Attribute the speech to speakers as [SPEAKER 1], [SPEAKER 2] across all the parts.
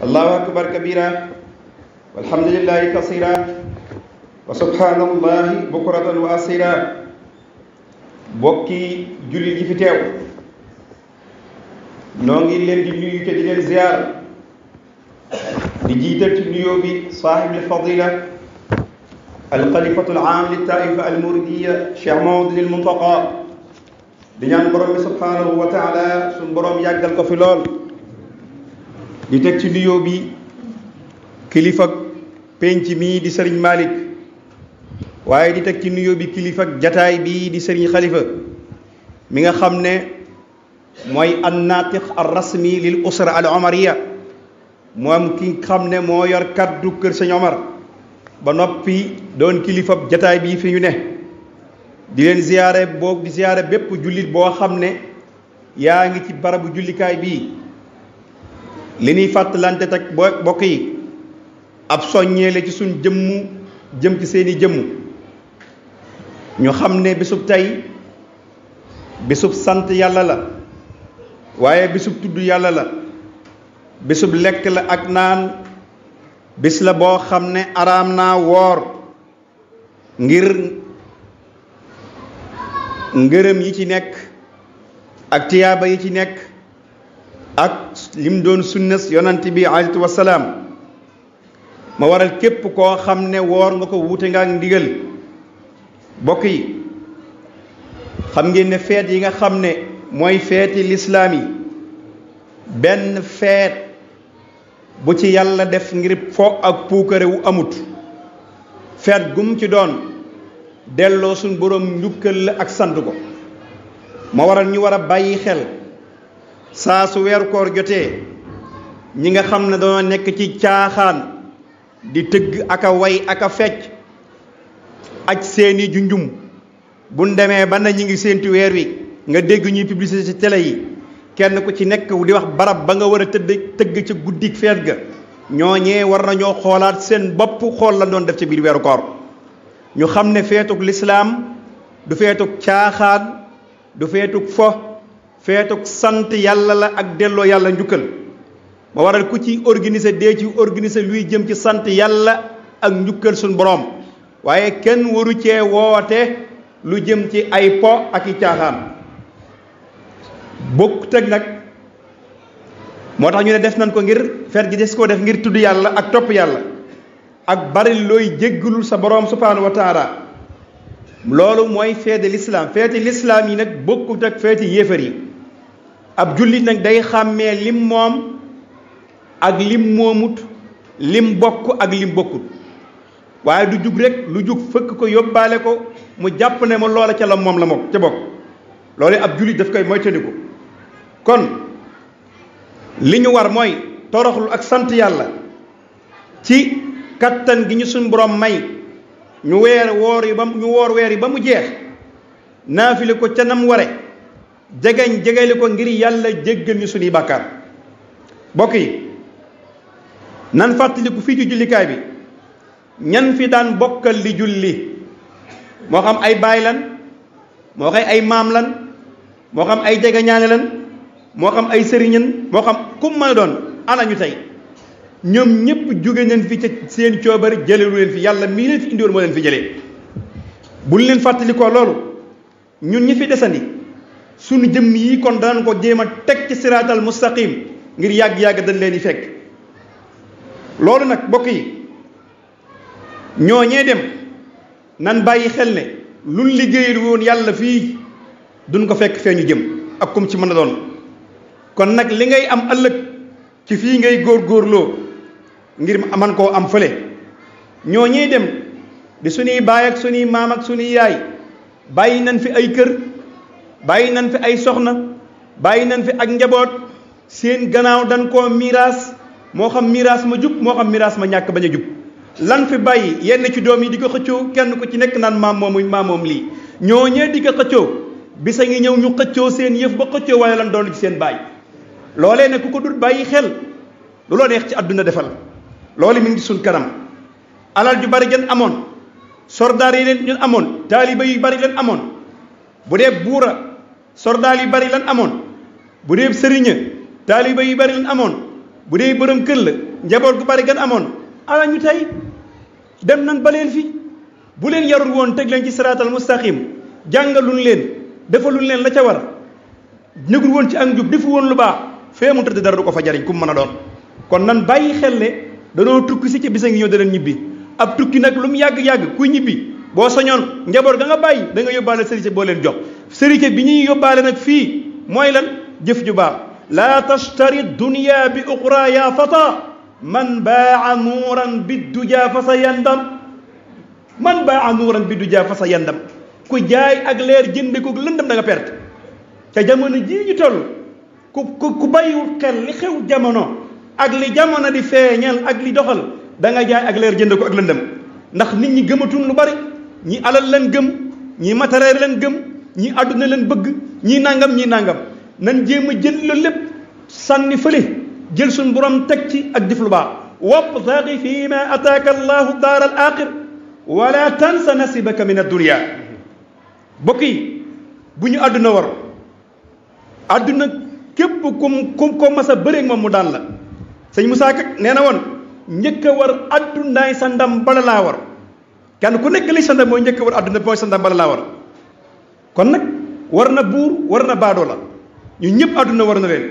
[SPEAKER 1] allahu akbar kabira walhamdulillahi kasira wa subhanallahi bukratan wa asira. bokki jullit yi fi teew noo ngi leen di nuyu te di leen ziyaar di jiital ci nuyoo bi saahibil fadila alxalifatul aam li taifa almuridiya Cheikh Mouhamadoul Mountakha di ñaan borom bi subhanahu wa taala suñ borom yàggal ko fi lool. di teg ci nuyoo bi kilifa penc mii di sëriñ Malick waaye di teg ci nuyoo bi kilifa jataay bii di sëriñ Khalifa mi nga xam ne mooy an naatiq ar rasmi lil usra al omariya moom ki xam ne moo yor kaddu kër sëñ Omar ba noppi doon kilifa jataay bii fi ñu ne. di leen ziyaare boog di ziyaare bépp jullit boo xam ne yaa ngi ci barabu jullikaay bii. li ñuy fàttalante teg bokk yi ab soññeele ci suñ jëmm jëm ci seeni jëmm ñu xam ne bisub tey bisub sant yàlla la waaye bisub tudd yàlla la bisub lekk la ak naan bis la boo xam ne araam naa woor ngir ngërëm yi ci nekk ak tiyaaba yi ci nekk ak lim doon sunnas yonant bi alayhi wasalaam ma waral képp koo xam ne woor nga ko wuute nga ak ndigal. bokk yi xam ngeen ne feet yi nga xam ne mooy feeti lislaam yi benn feet bu ci yàlla def ngir fo ak puukare wu amut. feet gum ci doon delloo suñ boroom njukkal la ak sant ko ma waral ñu war a bàyyi xel saa su weeru koor jotee ñi nga xam ne dañoo nekk ci caaxaan di tëgg aka way aka fecc ak seeni junjum buñ demee ba na ñi ngi séentu weer wi nga dégg ñuy publicité ci télé yi kenn ku ci nekk di wax barab ba nga war a tëgg ca guddik feet ga ñooñee war nañoo xoolaat seen bopp xool la doon def ci biir weeru koor. ñu xam ne feetuk lislaam du feetuk caaxaan du feetuk fo feetuk sant yàlla la ak delloo yàlla njukkal ma waral ku ci organiser dee ci organiser luy jëm ci sant yàlla ak njukkal suñ boroom waaye kenn waru cee woote lu jëm ci ay po ak i caaxaan bokk teg nag moo tax ñu ne def nañ ko ngir feet gi des koo def ngir tudd yàlla ak topp yàlla ak bari looy jéggalul sa boroom subhaanahu wa taala loolu mooy feete lislaam feete lislaam yi nag bokkut ak feeti yéefar yi. ab jullit nag day xàmmee lim moom ak lim moomut lim bokk ak lim bokkut waaye du jug rek lu jug fëkk ko yóbbaale ko mu jàpp ne ma loola ca la moom la moom ca bokk loolu ab jullit daf koy moytandiku. kon li ñu war mooy toroxlu ak sant yàlla ci kattan gi ñu suñ borom may ñu woor weer yi ba mu jeex naafile ko ca nam ware jegele ko ngir yàlla jéggal ñu suñuy bàkkaar. bokk yi nan fàttaliku fii ci jullikaay bi ñan fi daan bokkal li julli moo xam ay baay lan moo xam ay maam lan moo xam ay jegeñaane lan moo xam ay sëriñan moo xam kum mën a doon ana ñu tey ñoom ñëpp jóge nañ fi ca seen coobari jëleelu leen fi yàlla mii leen fi indiwoon moo leen fi jëlee. buñ leen fàttalikoo loolu ñun ñi fi desandi suñu jëmm yi kon danañ ko jéem a teg ci siraatal mustaqim ngir yàgg-yàgg dañ leen di fekk. loolu nag bokk yi ñooñee dem nan bàyyi xel ne luñ liggéeyal woon yàlla fii duñ ko fekk fee ñu jëm ak kum ci mën a doon. kon nag li ngay am ëllëg ci fii ngay góorgóorloo ngir man koo am fële. ñooñee dem di suñuy baay ak suñuy maam ak suñuy yaay bàyyi nañ fi ay kër bàyyi nañ fi ay soxna bàyyi nañ fi ak njaboot seen gannaaw dañ koo miraas moo xam miraas ma jub moo xam miraas ma ñàkk bañ a jub. lan fi bàyyi yenn ci doom yi di ko xëccoo kenn ku ci nekk naan maam moom lii ñooñee di ko xëccoo bisa ngi ñëw ñu xëccoo seen yëf ba xëccoo waaye lan doon ci seen baay. loolee ne ku ko dul bàyyi xel lu loo neex ci àdduna defal loolu mi ngi suñ kanam. alal ju bari gën amoon sordaar yi leen ñun amoon taaliba yu bari leen amoon bu dee buura sordaar yu bari lan amoon bu dee sëriña taaliba yi bari lan amoon bu dee borom kër la njaboot gu bari gan amoon ala ñu tey dem nan ba leen fi bu leen yarul woon teg leen ci siraatal mustaqim jàngaluñ leen defaluñ leen la ca war négul woon ci ak njub defu woon lu baax fee mu tëdd dara du ko fa jariñ ku mu mën a doon kon nan bàyyi xel ne danoo tukki si ci bisa ngi ñëw da leen ñibbi ab tukki nag lu mu yàgg-yàgg kuy ñibbi boo soñoon njaboot ga nga bàyyi da nga yóbbaale sërite boo leen jox sërite bi ñuy yóbbaale nag fii mooy lan jëf ju baax laa tashtari dunya bi uxra ya fata man baa nuuran bidduja fa sa yandam man baa nuuran bidduja fa sa yandam ku jaay ak leer jënde ko lëndam da nga perte te jamono jii ñu toll ku bàyyiwul xel li xew jamono ak li jamono di feeñal ak li doxal da nga jaay ak leer jënd ko ak lëndëm ndax nit ñi gëmatuñ lu bari ñi alal leen gëm ñi matériel leen gëm ñi àdduna leen bëgg ñi nangam nan jéem a jël loolu lépp sànni fële jël suñ borom teg ci ak jëf lu baax wabtaghi fi ma ataaka allahu daar al axir wala tansa nasibaka min addunia bokk yi bu ñu àdduna war àdduna képp kum ko mas a bëreeg moom mu daan la sëñ Moussa Ka nee na woon njëkk a war addunaay sa ndam bala laa war kenn ku nekk li sa ndam mooy njëkk a war adduna mooy sa ndam bala laa war kon nag war na buur war na baadoo la ñu ñëpp adduna war na leen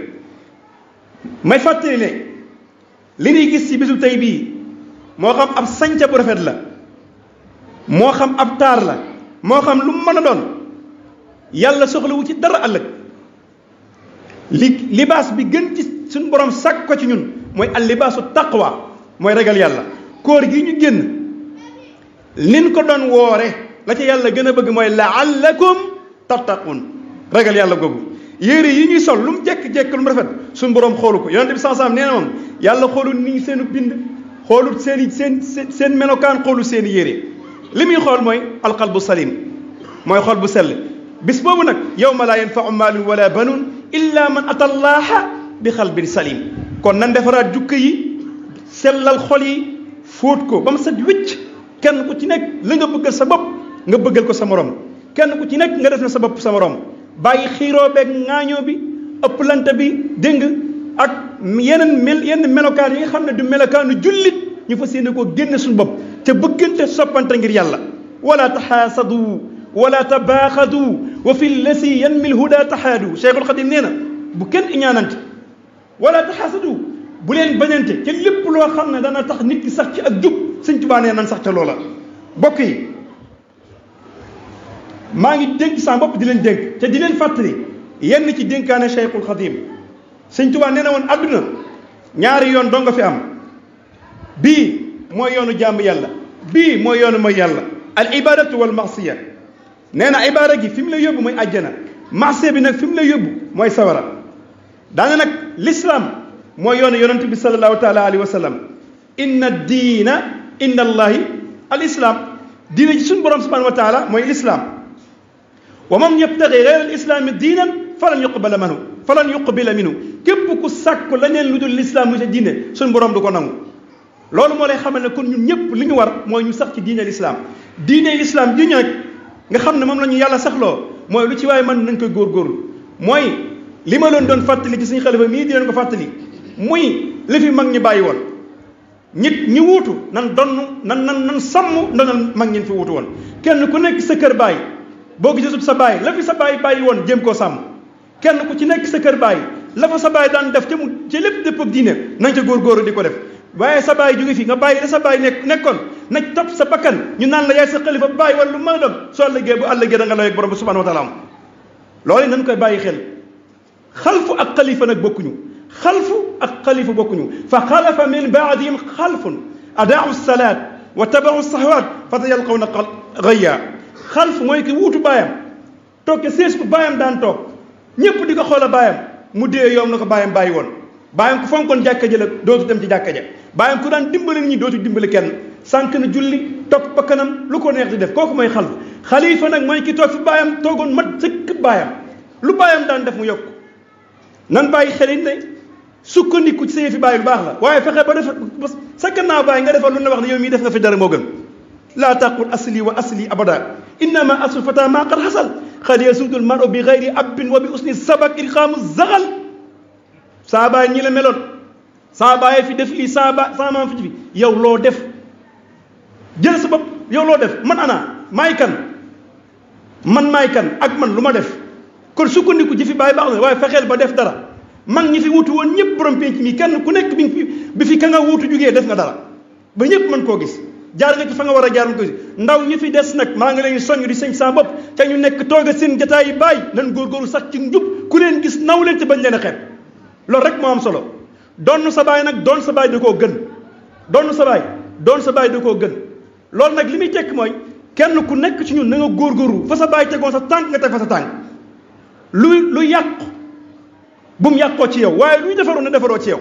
[SPEAKER 1] may fàttali ne li ñuy gis ci bisu tey bii moo xam ab sañca bu rafet la moo xam ab taar la moo xam lu mu mën a doon yàlla soxlawu ci dara ëllëg libaas bi gën ci suñu borom sàkk ko ci ñun mooy al libaasu taqwa mooy ragal yàlla koor gi ñu génn liñ ko doon woore la ca yàlla gën a bëgg mooy laallakum tattaqun ragal yàlla googu yére yi ñuy sol lu mu jekk-jekk lu mu rafet suñu borom xoolu ko yonente bi sansam nee na moom yàlla xoolul ni seenu bind xoolul seen melokaan xoolul seeni yére li muy xool mooy alqalbu salim mooy xol bu sell bis boobu nag yawma laa yanfau maalun wala banun illa man ata allaha bi xalbin salim kon nan defaraat jukka yi sellal xol yi fóot ko ba mu set wicc kenn ku ci nekk la nga bëggal sa bopp nga bëggal ko sa morom kenn ku ci nekk nga def na sa bopp sa morom bàyyi xiiroo beeg ŋaañoo bi ëpplante bi dégg ak yenn melokaan yi nga xam ne du melokaanu jullit ñu fas yéene koo génne suñu bopp te bëggante soppante ngir yàlla wala taxaasadu wala tabaaxadu wa fi lasi yanmi lhuda taxaadu Cheikhul Xadim nee na bu kenn iñaanante wala taxaasadu bu leen bañante ca lépp loo xam ne dana tax nit ki sax ci ak jub Sëñ Tuubaa nee nan sax ca loola bokk yi maa ngi dénk sa bopp di leen dénk te di leen fàttali yenn ci dénkaane Cheikhul Xadim Sëñ Tuubaa nee na woon àdduna ñaari yoon doo nga fi am bii mooy yoonu jàmm yàlla bii mooy yoonu mooy yàlla al ibadatu wal masiya nee na ibada gi fi mu lay yóbbu mooy àjjana masiya bi nag fi mu lay yóbbu mooy sawara daane nag l'islam mooy yoonu yonent bi sallallahu taala alayhi wa sallam inna diina inda allahi al islam diina ci suñu borom subhanahu wa taala mooy l'islam wa man yabtagi gayra al islami diinan falan yuqbala minhu képp ku sàkku leneen lu dul l'islam mu sa diine suñu borom du ko nangu loolu moo lay xamal ne kon ñun ñëpp li ñu war mooy ñu sax ci diine l'islam diine l'islam ji ñu nag nga xam ne moom la ñu yàlla saxloo mooy lu ci waaye mën nañ koy góorgóorlu mooy li ma leen doon fàttali ci suñu xalifa mii di leen ko fàttali muy li fi mag ñi bàyyi woon ñi wuutu nan donn nan sàmm ndonal mag ñi fi wuutu woon kenn ku nekk sa kër bàyyi boo gisee sa bàyyi la fi sa bàyyi bàyyi woon jéem koo sàmm kenn ku ci nekk sa kër bàyyi la fa sa bàyyi daan def ca mu ci lépp dëpp ak diine nañ ca góorgóorlu di ko def waaye sa bàyyi jóge fi nga bàyyi la sa bàyyi nekkoon nañ topp sa bakkan ñu naan la yaay sa xalifa bàyyi wala lu mën a doon soo àllëgee bu àllëgee da nga lay ak borom bi subhanahu wa taala am loolu nañ koy bàyyi xel xalfu ak xalifa nag bokkuñu xalfu ak xalifa bokkuñu fa xalafa min baadihim xalfun adaau salaat wa tabaau sahawaat fa sayalqawna gayya xalf mooy ki wuutu baayam toog ke sées ku baayam daan toog ñëpp di ko xoola baayam mu dee yoom na ko baayam bàyyi woon baayam ku fonkoon jàkka ja la dootu dem ci jàkka ja baayam ku daan dimbali nit ñi dootu dimbali kenn sànq na julli topp bakkanam lu ko neex di def kooku mooy xalf xalifa nag mooy ki toog fi baayam toogoon mat sëkk baayam lu baayam daan def mu yokk nan bàyyi xelin ne sukkandiku ci sa fi bàyyi lu baax la waaye fexe ba def sa gannaaw bàyyi nga defal lu ne wax ne yow mii def nga fi dara moo gën laa taqul asli wa asli abada innama aslu fata ma qad xasal xad yasudul maro bi gayri abbin wa bi usni sabak irxaamu zaxal saa baay ñi la meloon saa baay fi def lii saa maam fi yow loo def jël sa bopp yow loo def man maay kan ak man lu ma def kon sukkandiku ji fi bàyyi baax na waaye fexeel ba def dara mag ñi fi wutu woon ñëpp borom penc mi kenn ku nekk bi fi ka nga wutu jugee def nga dara ba ñëpp mën koo gis jaar nga ci fa nga war a jaar ko gis ndaw ñi fi des nag maa ngi leen soññ di sëñ saa bopp te ñu nekk toog a seen jataay yi bàyyi nan góorgóorlu sax ci njub ku leen gis naw leen ci bañ leen a xeeb loolu rek moo am solo doon sa baay nag doon sa baay da koo gën doon sa baay da koo gën loolu nag li muy tekk mooy kenn ku nekk ci ñun na nga góorgóorlu fa sa baay tegoon sa tànk nga teg fa sa tànk lu yàqu bu mu yàqoo ci yow waaye luy defaroo na defaroo ci yow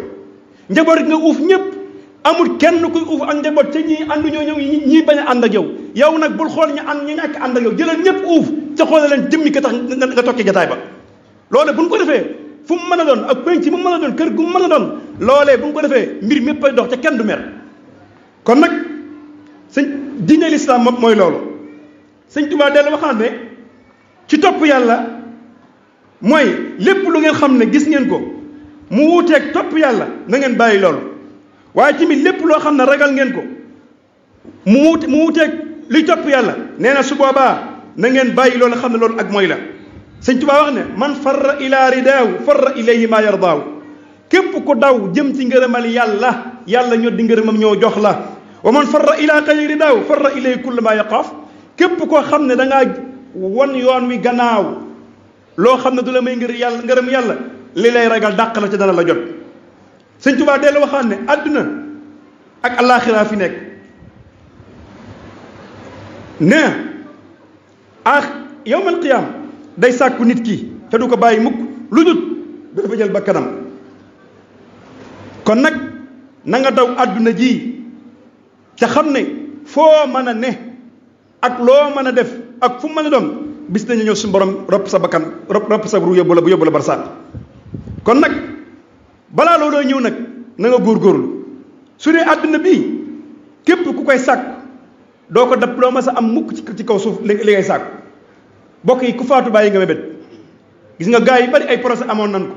[SPEAKER 1] njaboot nga uuf ñëpp amul kenn kuy uuf ak njaboot te ñii àndu ñoo ñëw ñii bañ a ànd ak yow nag bul xool ñi ñàkk ànd ak yow jëlal ñëpp uuf ca xoolal leen jëmmi ka tax nga tokki jataay ba loole bu ñu ko defee fu mu mën a doon ak penc mu mën a doon kër gu mu mën a doon loolee bu ñu ko defee mbir mépp ay dox ca kenn du mer kon nag sëñ diine lislaam moom mooy loolu sëñ Tuubaa dellu waxaan ne ci topp yàlla mooy lépp lu ngeen xam ne gis ngeen ko mu wuuteeg topp yàlla na ngeen bàyyi loolu waaye tamit lépp loo xam ne ragal ngeen ko mu wuuteeg luy topp yàlla nee na su boobaa na ngeen bàyyi loolu xam ne loolu ak mooy la sëñ Tuubaa wax ne man farra ila ridaaw farra ilayhi ma yardaaw képp ku daw jëm ci ngërëmal yàlla ñoo di ngërëmam ñoo jox la wa man farra ila xayri ridaaw farra ilayhi kullu ma yaqaaf képp koo xam ne da ngaa won yoon wi gannaaw loo xam ne du la may ngërëm yàlla li lay ragal dàq la ci dana la jot sëñ Tuubaa dellu waxaan ne àdduna ak alaaxira fi nekk ne yawmal qiyaam day sàkku nit ki te du ko bàyyi mukk lu dut dafa jël ba kanam kon nag na nga daw àdduna ji te xam ne foo mën a ne ak loo mën a def ak fu mën a doon bis nañu ñëw suñu borom ropp sa bakkan ropp sa ru yóbbu la barsaat kon nag balaa looloo ñëw nag na nga góorgóorlu su dee àdduna bii képp ku koy sàkk doo ko dab loo ma sa am mukk ci kaw suuf li ngay sàkk bokk yi ku faatu bàyyi nga mébét gis nga gars yi bari ay procès amoon nan ko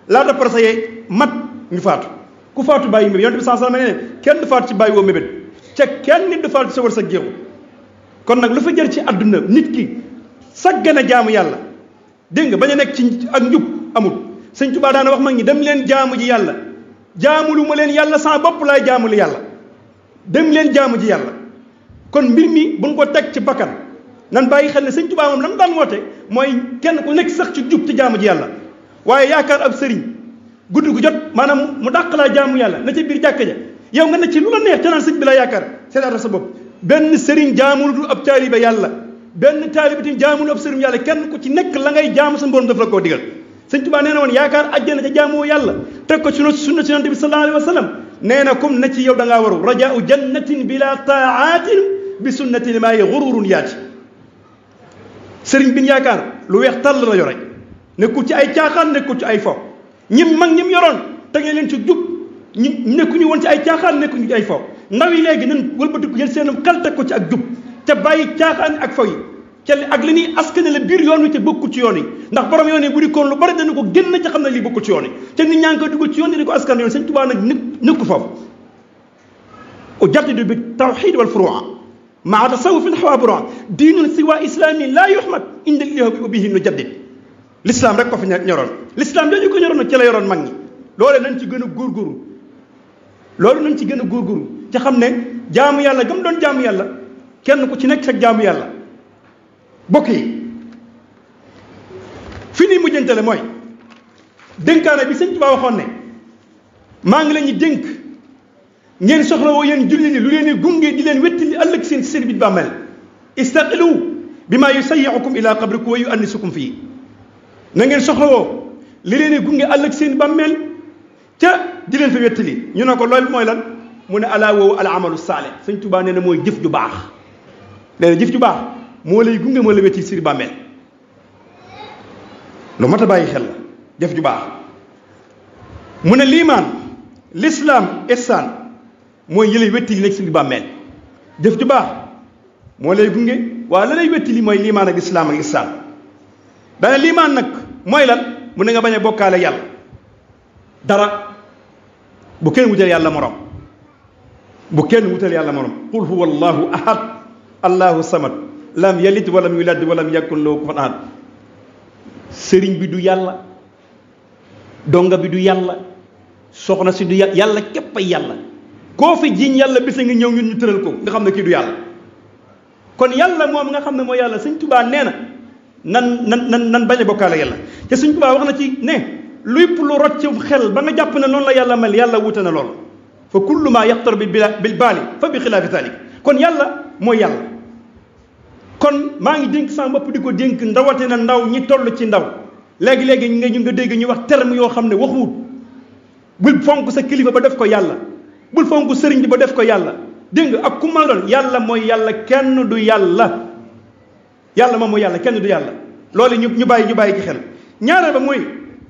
[SPEAKER 1] laata procès yee mat ñu faatu ku faatu bàyyi mébét yonent bi sallallahu alayhi wasallam ne kenn du faatu ci bàyyi woo mébét ca kenn nit du faatu ci sa war sa géexu kon nag lu fa jër ci àdduna nit ki saggana jaamu yàlla dégg nga bañ a nekk ci ak njub amul sëñ Tuubaa daana wax mag ñi dem leen jaamu ji yàlla jaamulu ma leen yàlla sama bopp laay jaamulu yàlla dem leen jaamu ji yàlla kon mbir mi buñ ko teg ci bakkan nan bàyyi xel ne sëñ Tuubaa moom la mu daan woote mooy kenn ku nekk sax ci jub ci jaamu ji yàlla waaye yaakaar ab sëriñ guddi gu jot maanaam mu dàq laa jaamu yàlla na ca biir jàkka ja yow nga ne ci lu la neex te naan sëñ bi laa yaakaar seetaata sa bopp benn sëriñ jaamulu du ab taalibe yàlla benn taalibe tamit jaamulu ab sëriñ yàlla kenn ku ci nekk la ngay jaamu sa borom daf la koo digal sëñ Tuubaa nee na woon yaakaar àjjana ca jaamoo yàlla teg ko ci sunna ci yonent bi sallallahu alayhi wa sallam nee na comme na ci yow da ngaa waru rajaau jannatin bila taatin bi sunnatin maayi gururun yaati sëriñ bin yaakaar lu weex tàll la yore nekkul ci ay caaxaan nekkul ci ay fo ñim mag ñim yoroon teg leen ci jub ñu nekkuñu woon ci ay caaxaan nekkuñu ci ay fo ndaw yi léegi nan wëlbatiku yéen seenam xel teg ko ci ak jub te bàyyi caaxaan ak fo yi te ak li ñuy askane la biir yoon wi te bokkul ci yoon yi ndax borom yoon yi bu di koon lu bari dana ko génn ci xam ne lii bokkul ci yoon yi te nit ñaa ngi koy dugal ci yoon yi di ko askan yoon sëñ Tuubaa nag nekk foofu ujaddidu bi tawxid wal furua maa tasawufin xawaa buran diinun siwa islami laa yuhmad inda lillahi bihi nu jaddid l'islam rek ko fi ñoroon l'islam dañu ko ñoroon ci la yoroon mag ñi loole nañ ci gën a góorgóorlu loolu nañ ci gën a góorgóorlu ci xam ne jaamu yàlla gam doon jaamu yàlla kenn ku ci nekk sag jaamu yàlla bokk yi fi nii mujjantale mooy dénkaane bi sëñ Tuubaa waxoon ne maa ngi leen ñu dénk ngeen soxla woo yéen julli ni lu leen di gunge di leen wetti li ëllëg seen biir bàmmeel istaqilu bi maa yusayiukum ila qabrikum wa yuannisukum fii na ngeen soxla woo li leen di gunge ëllëg seen bàmmeel ca di leen fa wetti li ñu ne ko loolu mooy lan mu ne alaa woowu al amalu saalih sëñ Tuubaa nee na mooy jëf ju baax nee na jëf ju baax moo lay gunge moo la wetti sir bàmmeel lu mat a bàyyi xel la jëf ju baax mu ne liimaan l'islam ihsaan mooy yëlay wetti li nekk sir bàmmeel jëf ju baax moo lay gunge waaye la lay wetti li mooy liimaan ak islam ak ihsaan dana liimaan nag mooy lan mu ne nga bañ a bokkaale yàlla dara bu kenn wutal yàlla morom bu kenn wutal yàlla morom qul huwa allahu ahad allahu samad lam yalid walam yulad walam yakun lahu kufuwan ahad sëriñ bi du yàlla donga bi du yàlla soxna si du yàlla képp ay yàlla koo fi jiñ yàlla bisa nga ñëw ñun ñu tëral ko nga xam ne kii du yàlla kon yàlla moom nga xam ne mooy yàlla sëñ Tuubaa nee na nan bañ a bokkaale yàlla te sëñ Tuubaa wax na ci ne lépp lu rot ci xel ba nga jàpp ne noonu la yàlla mel yàlla wuute na lool fa kullu ma yaxtar bil baali fa bi xilaafi zalik kon yàlla mooy yàlla kon maa ngi dénk sama bopp di ko dénk ndawate na ndaw ñi toll ci ndaw léegi-léegi nga dégg ñu wax terme yoo xam ne waxuwut bul fonk sa kilifa ba def ko yàlla bul fonk sëriñ bi ba def ko yàlla dégg nga ak ku ma doon yàlla mooy yàlla kenn du yàlla yàlla moom mooy yàlla kenn du yàlla loolu ñu bàyyi ci xel ñaareel ba mooy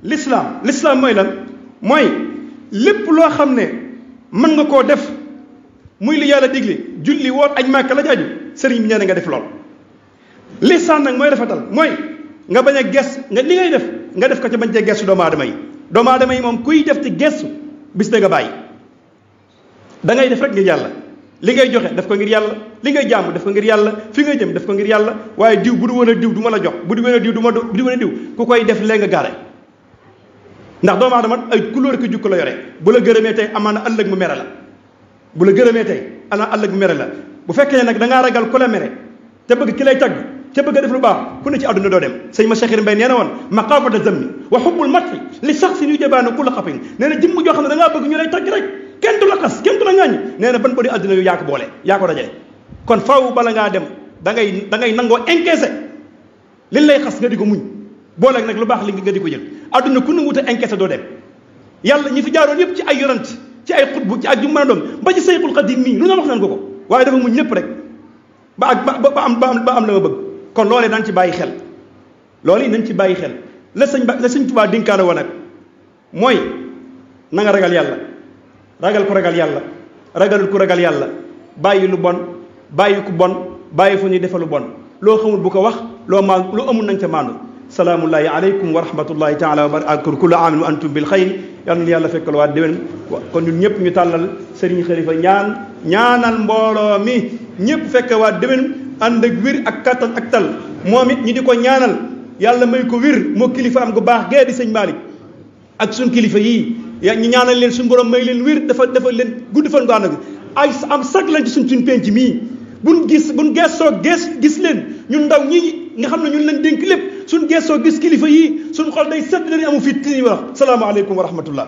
[SPEAKER 1] l'islam mooy lan mooy lépp loo xam ne mën nga koo def muy li yàlla digle julli woor aj màkka la jaaju sëriñ bi nee na nga def lool l'islam nag mooy rafetal mooy nga bañ a ges nga li ngay def nga def ko ci bañ cee gestu doomu aadama yi moom kuy def ci gestu bis da nga bàyyi da ngay def rek ngir yàlla li ngay joxe def ko ngir yàlla li ngay jàmm def ko ngir yàlla fi ngay jëm def ko ngir yàlla waaye diw bu du woon a diw du ma la jox bu du woon a diw du woon a diw ku koy def lee nga gaare ndax doomu aadama ay couleur ki jukko la yore bu la gërëmee tey amaana ëllëg mu mere la bu la gërëmee tey ana ëllëg mu mere la bu fekkee nag da ngaa ragal ku la mere te bëgg ki lay tagg te bëgg a def lu baax ku ne ci àdduna doo dem sëñ ma Cheikh Mbay nee na woon maqaafata zammi wa xubbul matxi li sax si ñuy jabaana ku la xapin nee na jëmm joo xam ne da ngaa bëgg ñu lay tagg rek kenn du la xas kenn du la ŋàññ nee na ban bodi àdduna yu yaa ko boole yaa ko dajale kon faaw bala ngaa dem da ngay nangoo encaissé liñ lay xas nga di ko muñ boole nag lu baax li nga di ko jël àdduna ku ne wut a encaissé doo dem yàlla ñi fi jaaroon yëpp ci ay yonant ci ay xutbu ci ak ju mën a doon ba ci Seyxul Xadim mii lu nga wax nañ ko waaye dafa muñ lépp rek ba am la ma bëgg kon loolee nañ ci bàyyi xel loolu yi nañ ci bàyyi xel la sëñ Tuubaa dénkaane woon nag mooy na nga ragal yàlla ragal ku ragal yàlla ragalul ku ragal yàlla bàyyi lu bon bàyyi ku bon bàyyi fu ñuy defa lu bon loo xamul bu ko wax loo amul nañ ca maandu salaamullahi aleykum wa rahmatullahi taala wa barakatuh kullu aamin wa antum bil xayri yal na yàlla fekkal waa déwén kon ñun ñëpp ñu tàllal Serigne Khalifa ñaanal mbooloo mi ñëpp fekk waa déwén ànd ak wir ak kattan ak tal moom it ñu di ko ñaanal yàlla may ko wir moo kilifa am gu baax gee di sëñ Malick ak suñ kilifa yii ñu ñaanal leen suñu borom may leen wir dafa leen gudd fan gu ànd ak ay am sag lañ ci suñ penc mii buñ geesoo gis leen ñun ndaw ñi nga xam ne ñun leen dénk lépp suñ geesoo gis kilifa yii suñ xol day sedd leen amu fit ti ñuy wax salaamaaleykum wa rahmatullah